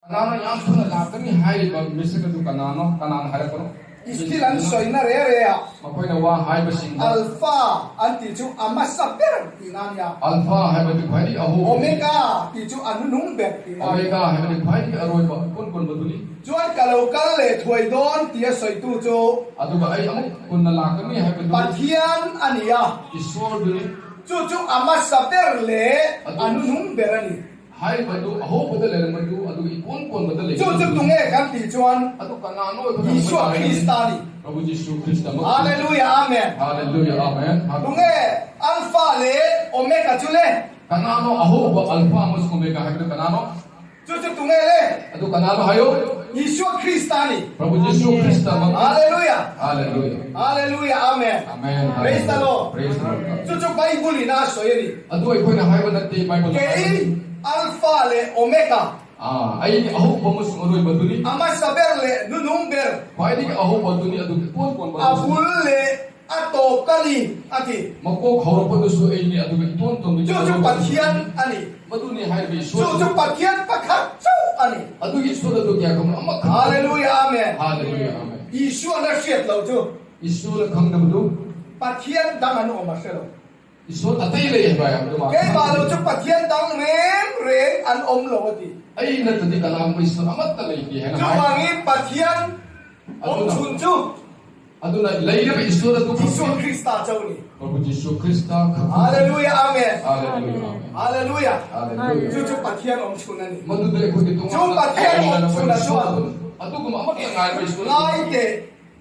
Kanano yam thuna lakani haiba misek adu kanano kanan hairakano. Thil an sawina re re ah. Makhoina wa haiba singda. Alpha an tih chu a hmasa ber tihna a nia. Alpha haiba ti khwaidi a ho. Omega tih chu a nunung ber tihna a nia. Omega haiba ti khwaidi a rawiba kawn kawn baduni. Chuan ka lo kal leh thuai dawn tia sawitu chu. Aduga ai amuk kunna lakani haiba duni. Pathian a ni a. Iswar duni. Chu chu a hmasa ber leh a nunung ber a ni. Hai badu a ho bada leh madu adu i kawn kawn bada leh Chu chu tunge kan tih chuan adu ka na nawi kha Isua Krista a ni. Prabhu Jisu Krista mak Hallelujah Amen. Hallelujah Amen. Tunge Alpha leh Omega chu le? Ka na no a ho ba Alpha mas Omega hai badu ka na no. Chu chu tunge le? Adu ka na no hayo. Isua Krista a ni. Prabhu Jisu Krista mak Hallelujah. Hallelujah. Hallelujah Amen. Amen. Praise the Lord. Praise the Lord. Chu chu Bible in a sawi a ni. A duai pawhin a hai va nat te Bible a Kei Alpha leh Omega. A ei nih a ho ba musung a ruai ba tuni. A hmasa ber leh nunung ber. Khuai nih a ho ba tuni a duh kuan kuan ba A bul leh a tawp ka ni a ti. Makawk ho ro pawh dusu ei nih a duh tuan tuan Chu chu Pathian a ni. Ma du ni hai ve Chu chu Pathian pakhat chauh a ni. A duh Isua la duh kia ka a mak. Hallelujah Amen. Hallelujah Amen. Isua na hriat lo chu. Isua la khang dam du. Pathian dang an awm a hre lo. Isuan a tei lei bai ang deuh a. Keimah lo chu Pathian dang reng reng an awm lo a ti. Ei na tadi ka lam Isuan a mat ta lei ti hen a hai. Chuvangin Pathian awm chhun chu. Aduna lei reuh Isuan a tu kha. Isua Krista chauh ni. Prabhu Jesuh Krista kha. Hallelujah Amen. Hallelujah Amen. Hallelujah. Hallelujah. Chu chu Pathian awm chhun a ni. Madu dei khu ti tung. Chu Pathian awm chhun a chuan. A tu kum a mat ta ngai ba Isuan. Ngai teh.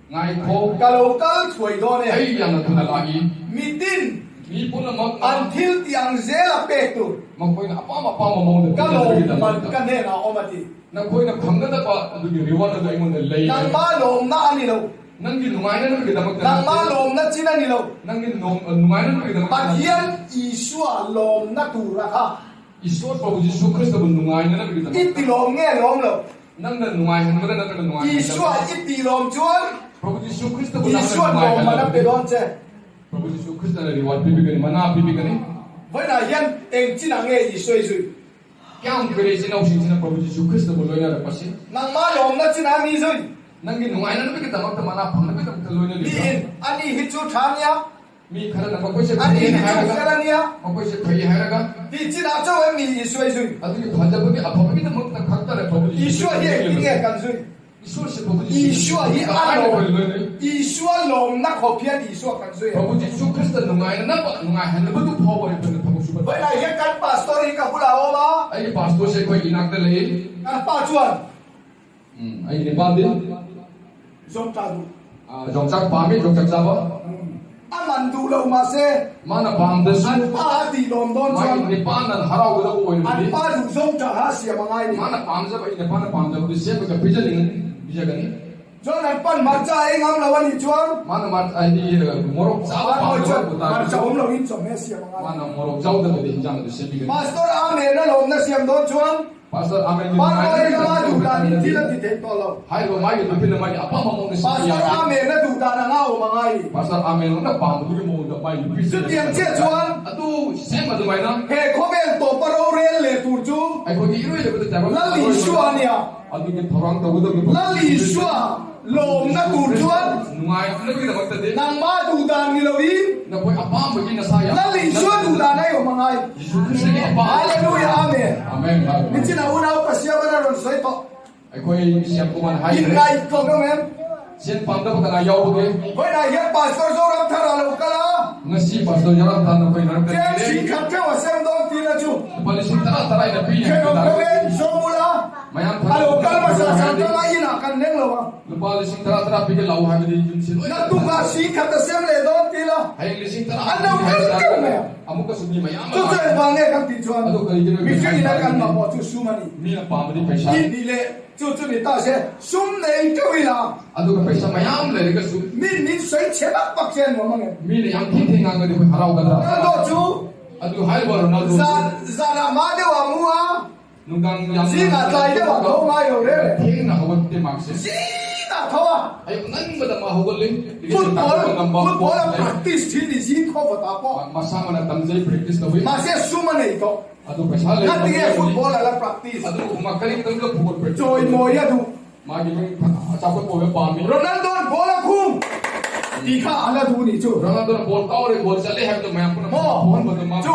Ngai kho. Ka lo kal thuai dawn e. Hei yang a thun a la i. Mitin. Mi pun a mak na. An thil tih ang zel a pek tur. Mak pawhin a pam a pam a mawng Ka lawm man ka hnenah awm a ti. Na khawiin a phang na dap a duh i reward a duh engmaw na lei. Nangmah lawmna a ni lo. Nangin nungaina na bik damak Nangmah lawmna chin a ni lo. Nangin nungaina na bik damak Pathian Isua lawmna tur a kha. Isua Prabhu Jisu Krista bun nungaina na bik damak. I ti lawm nge lawm lo. Nang nan nungai han vela nang nan nungai han Isua i ti lawm chuan Prabhu Jesuh Krista bu nang nan Isuan nungai han lawmman a pe dawn che. Prabhu Jesuh Krista na reward pi bik ani, mana pi bik ani. Vawiinah hian eng chinah nge Isua i zui? Kyang kere chin au sing china Prabhu Jesuh Krista bu loina rak pasi. Nangmah lawmna chinah mi zui? Nangin nungai nan bik tam ta mana phang na bik tam ta loina li. Miin ani hi chu tha nia. Mi khala na pakoi se Ani hi chu fel a nia. Pakoi se phei hai raga. Ti chinah chauh em mi Isua i zui? Atu ki phaja pa ki apha pa ki ta mak ta khak ta re Prabhu Jesuh. Isua hi engtin nge kan zui? Isua se Prabhu Jesuh. Isua hi a lawm. Isua lawmna khawp hian Isua kan zui em? Prabhu Jesuh Krista nungai na ba nungai han na ba tu phaw ba hi phan thabu su ba. Vawiinah hian kan pastor hi ka bulah a awm a. Ai pastor se khoi inak te lei. Kan pa chuan Ai ni pa din. Zawng ta duh. Zawng chak pa mi zawng chak cha ba. A man duh lo mahse. Mana pam de su. An pa a tih lawm dawn chuan. Mai ni pa nan harau ga oi ni. An pa duh zawng ta ha siam a ngai ni. Mana pam za ba ni pa na pam za bi se ba pi ja ning bi ja gani. Chuan an pan marcha ei ngam lo a nih chuan. Mana mar ai ni morok cha ba pam za ba marcha awm lo in chawhmeh siam a ngai. Mana morok jau da ba din jang de se bi gani. Pastor Amen a lawmna siam dawn chuan. Pastor Amen Pastor in ama duh dan in thil a ti theih tawh lo. Hai lo mai tu pin mai apa ma mong Pastor Amen a duh dan anga awm a ngai ni. Pastor Amen na pam tu mo da mai lu Chutiang chiah chuan atu sem atu mai na. He khawvel tawpa rorel leh tur chu Ai ko ti rui le ko ta Lal Isua a nia. Atu ki thorang to ko Lal Isua lawmna tur chuan nungai na ki da ta de. Nangmah duh dan ni loin Na poi apa ma ki na sa ya. Lal Isua duh dan a awm a ngai. Jesuh Christ hi apa. Hallelujah Amen. Amen. Nichina unau Pasiam an a rawn sawi tawh. Ai khoi siam kuman hai. In ngaihtuah deuh em? Sian pang deuh ka ngai yau ke. Vawiinah hian Pastor Zoramthar a lo kal a. Ngasi Pastor Zoramthar na khoi ran kan. Chen si khat theuh a sem dawn ti na chu. Palising tara tara ina pi. Chen awm ko em Zawmula. Mayam A lo kal hmasa zan tanga inah kan leng lo a. Lupa lising tara tara pi ke lau hai di jun sin. Na tukah si khat a sem leh dawn ti la. Hai lising tara. An lo kal keuh mai a. Amu ka sumi mai ama. Chu chu engvang nge kan tih chuan mihring ina kan mamawh chu sum a ni. Mi na pa mani paisa. I nih leh chu chu ni ta se sum nei keuh ila. Adu ka paisa mai am le ka sum. Mi min sawi chhe bak bak che a nuam ang em. Mi nei ang thing thing ang ka di harau ka ta. Ronaldo chu. Adu hai ba Ronaldo. Zan zanah mah deuh a mu a. Nungdang yam Zingah tlai deuh ah tho ngai lo reng e. Thing na hawan te mak se. Zingah tho a. Ai nan ma dam a hawan le. Football football a practice thin ni zing khaw vat ah pawh. Masa mana tam zai practice lo hi. Mahse sum a nei tawh. Ngatinge football a la practice? Chawimawi a duh. Ronaldo an ball a khung tih kha a la duh nih chu. Maw? Chu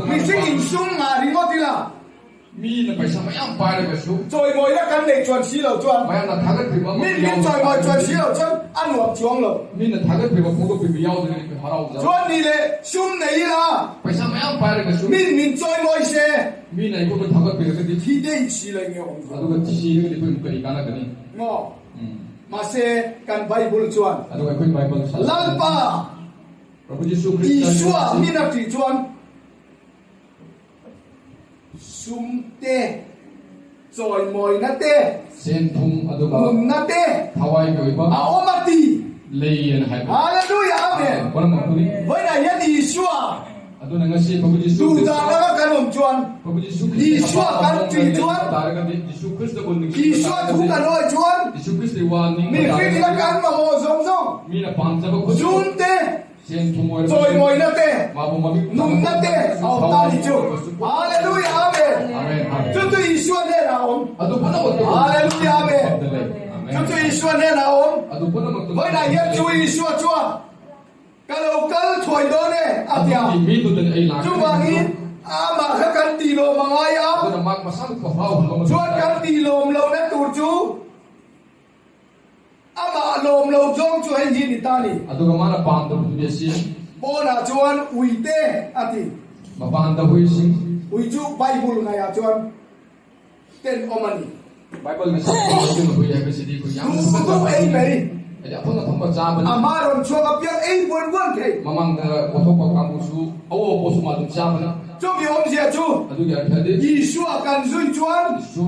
mihring insum ngah ringawt ila. Chawimawina kan neih chuan si lo chuan min min chawimawi chuan si lo chuan a nuam chuang lo. Chuan ni leh sum nei ila min min chawimawi se thi daih si lo enge awm maw? Mahse kan Bible chuan Lalpa Isua min a tih chuan Sum te, chawimawina te, nunna te a awm a ti. Hallelujah Amen. Vawiinah hian Isua duhdan anga kan awm chuan, Isua kan ṭih chuan, Isua thu kan awi chuan, mihring ila kan mamawh zawng zawng, sum te, Chawimawina te, nunna te a awm ta ni chu. Hallelujah Amen. Chu chu Isua hnenah a awm. Hallelujah Amen. Chu chu Isua hnenah a awm. Vawiinah hian chu Isua chuan ka lo kal thuai dawn e a ti a. Chuvangin amah kha kan tihlawm a ngai a. Chuan kan tihlawm lohna tur chu Amah lawm lo zawng chu hei hi ni ta ni. Aduka mana pam da hui si. Pawnah chuan ui te a ti. Ma pam da hui si. Ui chu Bible ngaiah chuan ten awm a ni. Bible ngai sa chu hui hai si di ku yang. Duh duh ei mai. Aja phun na phun ba cha ban. Ama rawn chhuak apiang ei buan buan thei. Mamang da pothok pa kam su awo po su ma dum cha ban. Chumi awmzia chu Isua kan zui chuan zu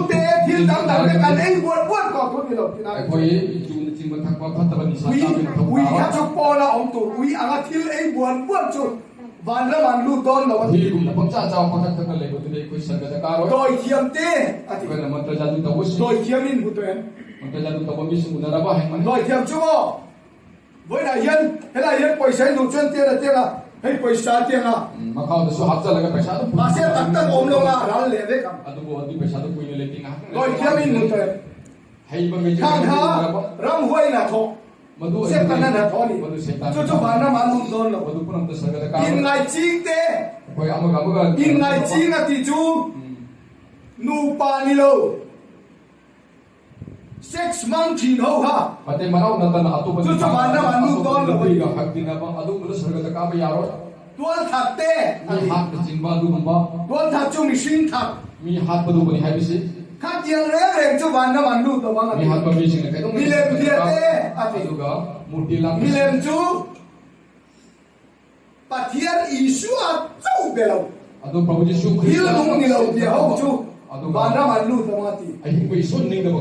te thil dang dang te kan ei buan buan tawh thu ni lo tina ui ui kha chu pawn a awm tur ui anga thil ei buan buan chu vanram an lut dawn lo a ti. Dawithiam te a ti. Dawithiam in hmu tawh em? Dawithiam chu maw? Vawiinah hian helaiah hian pawisa hi duh chuan tiang a tiang a, hei pawisa a tiang a. Mahse tak tak awm lo a ral leh vek ang. Dawithiam in hmu tawh em? Khang kha ramhuai in a thawh, Satan an a thawh a ni. Chu chu vanram ah an lut dawn lo. Inngaihching te, inngaihching a tih chu nupa ni lo. Sex hmang thin ho kha chu chu vanram an lut dawn lo a ni. Tualthat te a ti. Tualthat chu mihring that. Khatiang reng reng chu vanram an lut lo ang a ti. Milem bia te a ti. Milem chu. Pathian Isua chauh be lo. Thil nung ni lo tia ho chu vanram an lut lo ang a ti.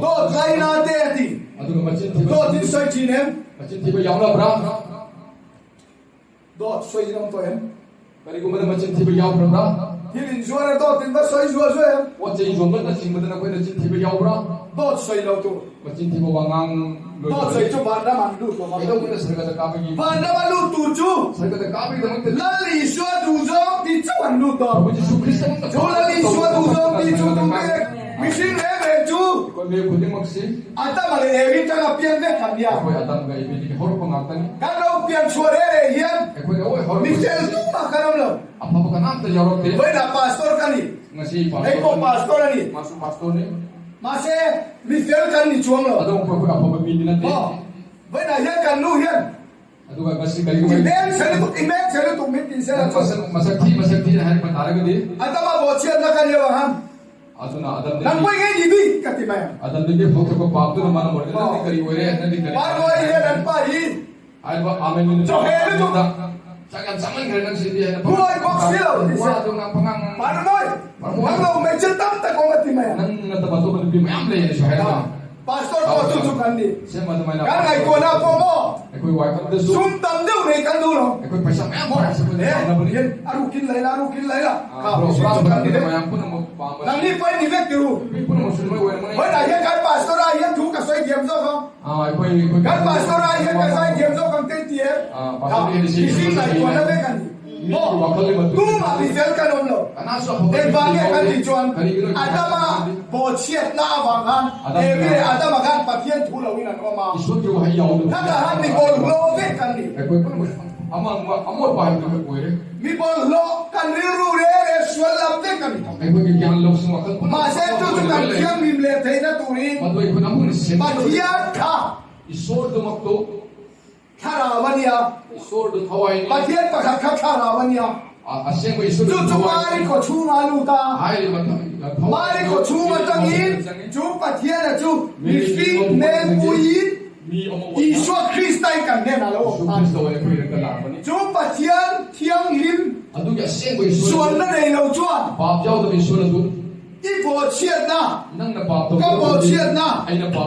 Dawt laina te a ti. Dawt in sawi thin em? Dawt sawi in awm tawh em? Thil in zuar a dawt in va sawi zuah zuah em? Dawt sawi lo tur. Dawt sawi chu vanram an lut lo ang. Vanram a lut tur chu Lal Isua duhzawng tih chauh an lut dawn. Chu Lal Isua duhzawng tih chu tunge mihring reng reng chu Adama leh Evi tanga pian vek an nia. Kan lo pian chhuah reng reng hian mi fel tumah kan awm lo. Vawiinah pastor ka ni. Hei pawh pastor a ni. Mahse, mi fel kan ni chuang lo. Aw, vawiinah hian kan nu hian i beng chhe lutuk, i mek chhe lutuk min tih sela chuan. Adama bawhchhiatna ka lio ang han, nang pawh i ngei ni bik ka ti mai ang. Aw, Parmawi hian an pa hi Chawhmeh lutuk Buai bawk si lo ti se Parmawi nang lo hmeichhe tam tak awm a ti mai ang. Pastor pawh chu chu kan ni. Kan ngaihtuahna pawh maw sum tam deuh nei kan duh lo. He hian a rukin lei la a rukin lei la kha mihring chu kan ni vek. Nangni pawh i ni vek ti ru. Vawiinah hian kan pastor ah hian thu ka sawi thiam zawk ang. Kan pastor ah hian ka zai thiam zawk ang te i ti em? Kha mihring ngaihtuahna vek a ni. Maw? Tumah mi fel kan awm lo. Engvang nge kan tih chuan Adama bawhchhiatna avang khan Evi leh Adama khan Pathian thu loin an awm a. Khatah khan mi bawlhhlawh vek kan ni. Mi bawlhhlawh kan rilru re re sual lam vek a ni. Mahse chu chu kan thianghlim leh theihna turin Pathian kha Thlarau a nia. Pathian pakhat kha thlarau a nia. Chu chu Mari khaw chhungah a lut a. Mari khaw chhung atangin chu Pathiana chu mihring hmel puiin Isua Krista in kan hnenah a lo awm ta a ni. Chu Pathian thianghlim sualna nei lo chuan I bawhchhiatna, ka bawhchhiatna,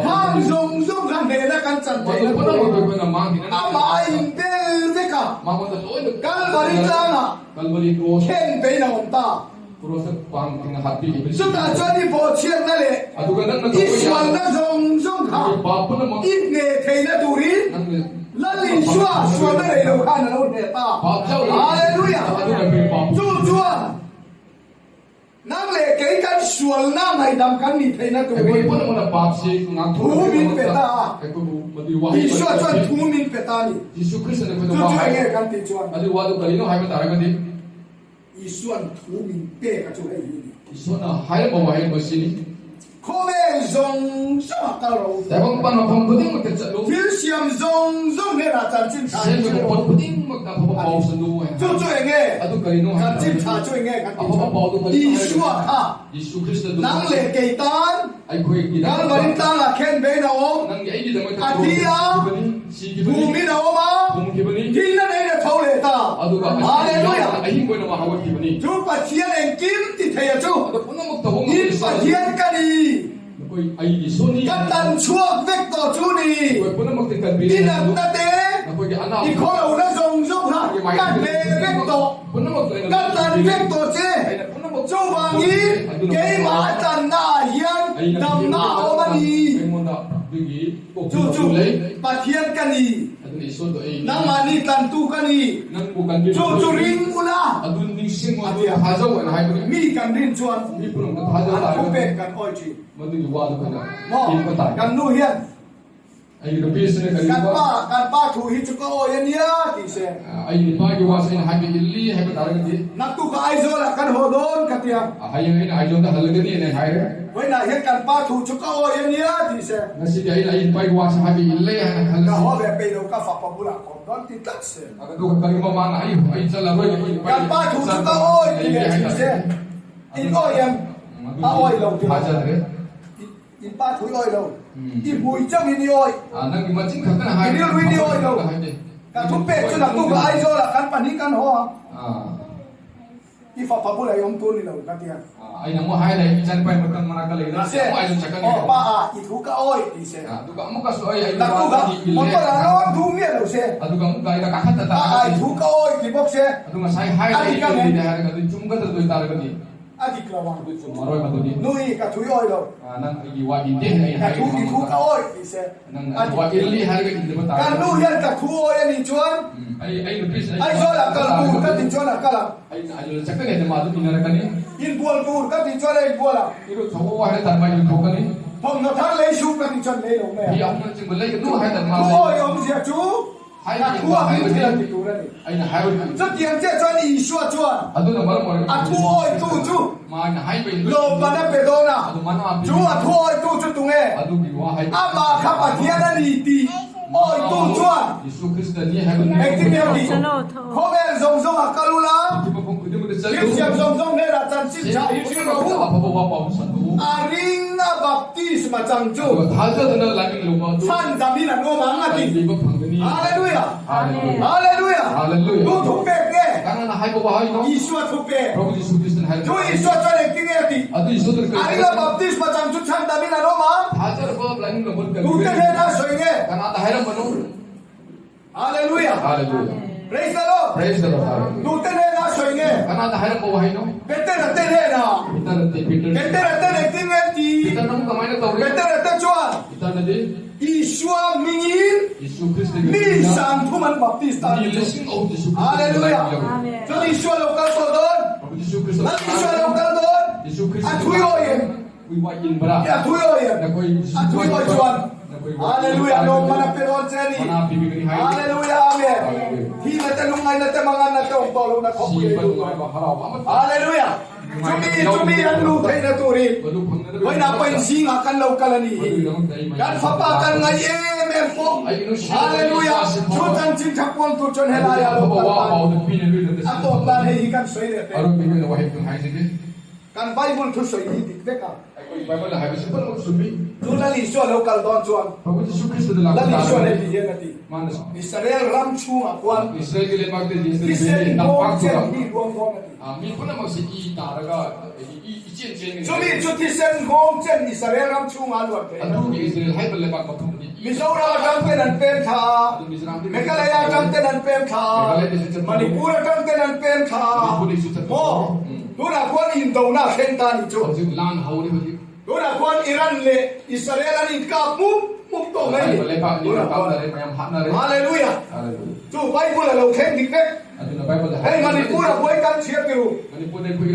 khang zawng zawng kha hnehna kan chan theihna turin amah a inbel vek a, Kalvari tlangah khen bein a awm ta. Chutah chuan i bawhchhiatna leh i sualna zawng zawng kha i hneh theihna turin Lal Isua sualna rei lo khan a lo hneh ta. Hallelujah! Chu chuan. Nang leh kei kan sualna ngaihdam kan nih theihna turin thu min pe ta a, Isua chuan thu min pe ta a ni. Chu chu enge kan tih chuan Isua'n thu min pek a chu hei hi a ni. Khawvel zawng zawng a kal ro. Thil siam zawng zawng hnenah chanchin tha in hre ro. Chu chu eng nge? Chanchin tha chu eng nge kan tih chuan Isua kha nang leh kei tan Kalvarin tlangah khen bein a awm, a thi a, Phumin a awm a, thihna neiin a tho leh ta. Hallelujah! Chu Pathian engkim ti thei a chu, in Pathian ka ni, ka tan chhuak vek tawh chu ni, i natna te, i khawlohna zawng zawng kha ka hle vek tawh, ka tan vek tawh che, chuvangin keimah a tanna ah hian damna a awm a ni. Chu chu Pathian ka ni, nangmahni tlantu ka ni, chu chu ring ula a ti a. Mi kan rin chuan an thupek kan awi thin. Maw, kan nu hian kan pa, kan pa thu hi chu ka awi a nia tih se. Naktuk ah Aizawl ah kan haw dawn ka ti a. Vawiinah hian kan pa thu chu ka awi a nia tih se. Ka haw ve peih lo ka fapa bulah ka awm dawn ti tlat se. Kan pa thu chu ka awi ti leh thin se. In awi em? A awi lo ti lo. In pa thu i awi lo. I hmui chauhin i awi. I rilruin i awi lo. Ka thu pek chu naktuk ah Aizawl ah kan pahnih kan haw ang. I fapa bulah i awm tur ni lo ka ti a. Mahse, aw pa a, i thu ka awi ti se. Naktuk ah motor ah rawn duh miah lo se. Pa a, i thu ka awi ti bawk se. A dik ang em? A dik lo ang. Nu i ka thui awi lo. Ka thu i thu ka awi ti se. A dik. Kan nu hian ka thu awi a nih chuan Aizawl ah kal tur ka tih chuan a kal ang. Inbual tur ka tih chuan a inbual ang. Thawmhnaw thar lei suh ka tih chuan lei lo mai ang. Thu awi awmzia chu Ka thu a hming thil a ti tur a ni. Chutiang chiah chuan Isua chuan a thu awitu chu lawmman a pe dawn a, chu a thu awitu chu tunge? Amah kha Pathian a ni tih awitu chuan engtin nge a tih? Khawvel zawng zawng a kal ula, thil siam zawng zawng hnenah chanchin tha hi hrilh rawh u. A ring a baptisma chang chu chhandam in an awm ang a ti. Hallelujah! Hallelujah! Tu thu pek nge? Isua thu pek. Chu Isua chuan engtin nge a tih? A ring a baptisma chang chu chhandam in an awm ang. Tute hnenah a sawi nge? Hallelujah! Praise the Lord! Tute hnenah a sawi nge? Petera te hnenah. Petera ten engtin nge an ti? Petera te chuan. Isua hmingin mi 30 an baptis ta a ni chu. Hallelujah! Chuan Isua lo kal tawh dawn. Lal Isua lo kal dawn. A thui awi em? A thui awi em? A thui awi chuan Hallelujah lawmman a pe dawn che a ni. Hallelujah Amen. Thihna te lungngaihna te manganna te awm tawh lohna khawpui ei duh dawn. Hallelujah! Chumi chumi an luh theihna turin vawiinah pawhin zingah kan lo kal a ni hi. Kan fapa kan ngaih em em pawh. Hallelujah! Chu chanchin tha puang tur chuan helai ah lo kal ta a ni. A tawp nan hei hi kan sawi leh teh. Kan Bible thusawi hi dik vek a. Chu Lal Isua lo kal dawn chuan Lal Isua heti hian a ti, Israel ram chhungah khuan thisen nghawng chen hi luang dawn a ti. Chumi chu thisen nghawng chen Israel ram chhungah a luan theih a ti. Mizoram atang ten an pem thla a, Meghalaya atang ten an pem thla a, Manipur atang ten an pem thla a, maw? Tunah khuan indona a thleng ta a nih chu. Tunah khuan Iran leh Israel an inkap mup mup tawh mai a ni. Tunah khuan Hallelujah! Chu Bible a lo thleng dik vek. Hei Manipur a buai kan chhiar ti ru.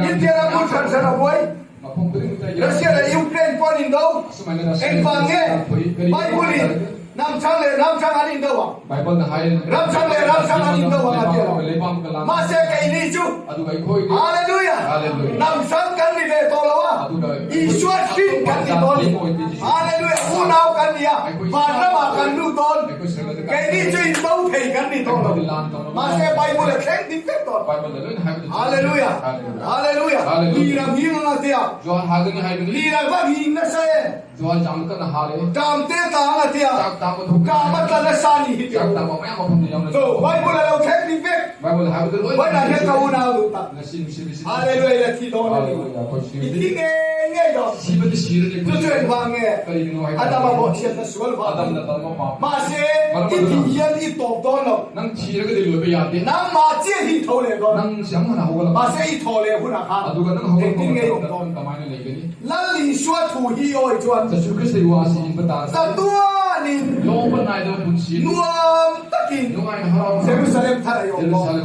India ram hmun hran hran a buai. Russia leh Ukraine pawh an indo. Engvang nge Bible in hnam chang leh ram chang an indo ang? Ram chang leh ram chang an indo ang a ti lo. Mahse keini chu Hallelujah! Hnam hrang kan ni ve tawh lo a, Isua hrin kan ni dawn ni. Hallelujah! Unau kan ni a, vanramah kan lut dawn. Keini chu indo thei kan ni tawh lo. Mahse Bible a thleng dik vek tawh. Hallelujah! Hallelujah! Lira nghing anga tia. Lira va nghing nasa e. Tam te tang anga tia. Kam a tla nasa ni hi tia. Chu Bible a lo thleng dik vek. Vawiinah hian ka unau duh tak. Hallelujah la thi dawn a ni. I thi ngei ngei dawn. Chu chu engvang nge? Adama bawhchhiatna sual vang. Mahse i thih hian i tawp dawn lo. Nangmah chiah hi i tho leh dawn. Mahse i thaw leh hunah khan engtin nge i awm dawn? Lal Isua thu hi i awi chuan chatuanin nuam takin Jerusalem thar a i awm dawn.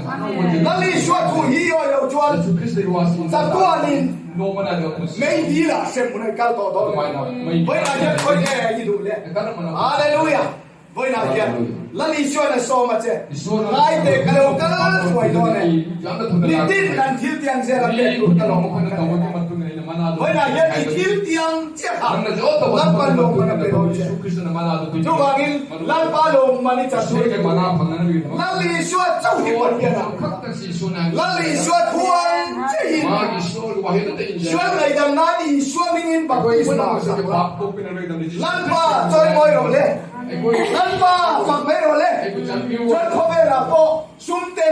Lal Isua thu hi i awi loh chuan chatuanin meidil ah hremhmun a i kal tawh dawn a ni. Vawiinah hian khawi nge i duh le? Hallelujah! Vawiinah hian Lal Isuan a sawm a che, Ngai teh ka lo kal thuai dawn e, nitin kan thil tiang zel a pek tur ka lawm ang ka nen a. Vawiinah hian i thil tiang chiah kha Lalpa lawmman a pe dawn che. Chuvangin Lalpa lawmman i chan tur Lal Isua chauh hi Pathian a ni. Lal Isua thuang chiahin sual ngaihdam nan Isua hmingin baptisma a sak la. Lalpa chawimawi rawh le, Lalpa fak mai rawh le, chuan khawvelah pawh sum te,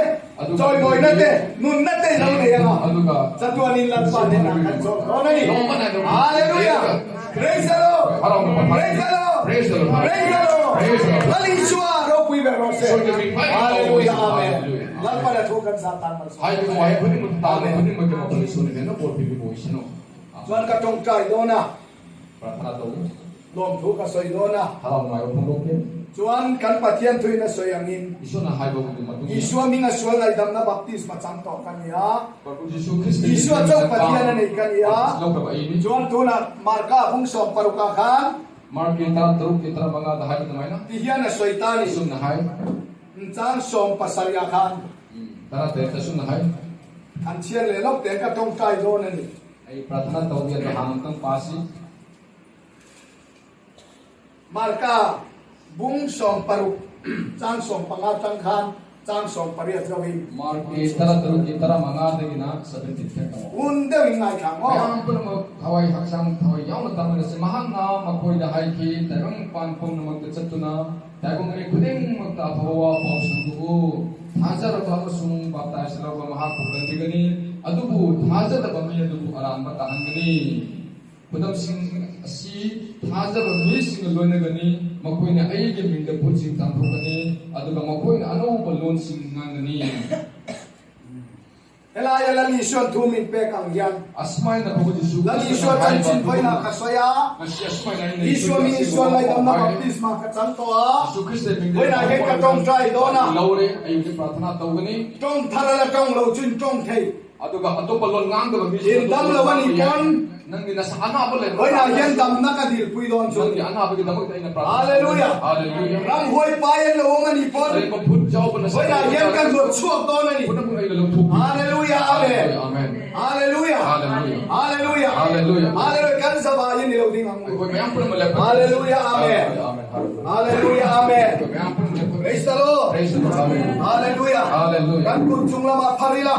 chawimawina te, nunna te i lo nei ang a, chatuanin Lalpa hnenah kan chawlh dawn a ni. Hallelujah! Praise the Lord! Praise the Lord! Praise the Lord! Lal Isua ropui ber rawh se. Hallelujah! Amen. Lalpa na thu kan zah tan malsawm. Amen. Chuan ka tawngtai dawn a. Lawmthu ka sawi dawn a. Chuan kan Pathian thuin a sawi angin, Isua hming a sual ngaihdamna baptisma chang tawh ka ni a, Isua chauh Pathian a nei ka ni a, chuan tunah Marka bung 16 ah khan ti hian a sawi ta a ni. Chang 17 ah khan an chhiar leh loh teh ka tawngtai dawn a ni. Hei Prathana to hian ka hang tang pa si. Marka bung 16 chang 15 tang khan chang 18 zo in. Marki tara taru ki tara manga te gina 17 thek tamo. Un deuh in ngai thlang aw. Mayam pun ma thawai haksang thawai yaw na tam na si mahang na makoi da hai ki taibang pan pum na mak te chatuna taibang mi khuding mak ta phawa pau sang tu u thajar ba ma sung baptize lo ba maha ku kan bigani adubu thajar ba mi adubu aram ba tahan gani khudam sing asi thajar ba mi sing lo na gani makoi na ai ge ming da put sing tam gani aduga makoi na ano ba lon sing ngang gani. Helaia Lal Isua'n thu min pek ang hian Lal Isua chanchin vawiinah ka sawi a, Isua min Isua ngaidamna baptisma ka chang tawh a, vawiinah hian ka tawngtai dawn a, tawng thar a la tawng lo chu in tawng thei. In dam lo a nih pawn vawiinah hian damna ka dilpui dawn chu. Hallelujah! Ramhuai pai an lo awm a nih pawn vawiinah hian ka hnawt chhuak dawn a ni. Hallelujah! Amen! Hallelujah! Hallelujah! Hallelujah! Kan zavaiin i lo ding ang u. Hallelujah! Amen! Hallelujah! Amen! Praise the Lord! Hallelujah! Kan kut chung lamah phar ila.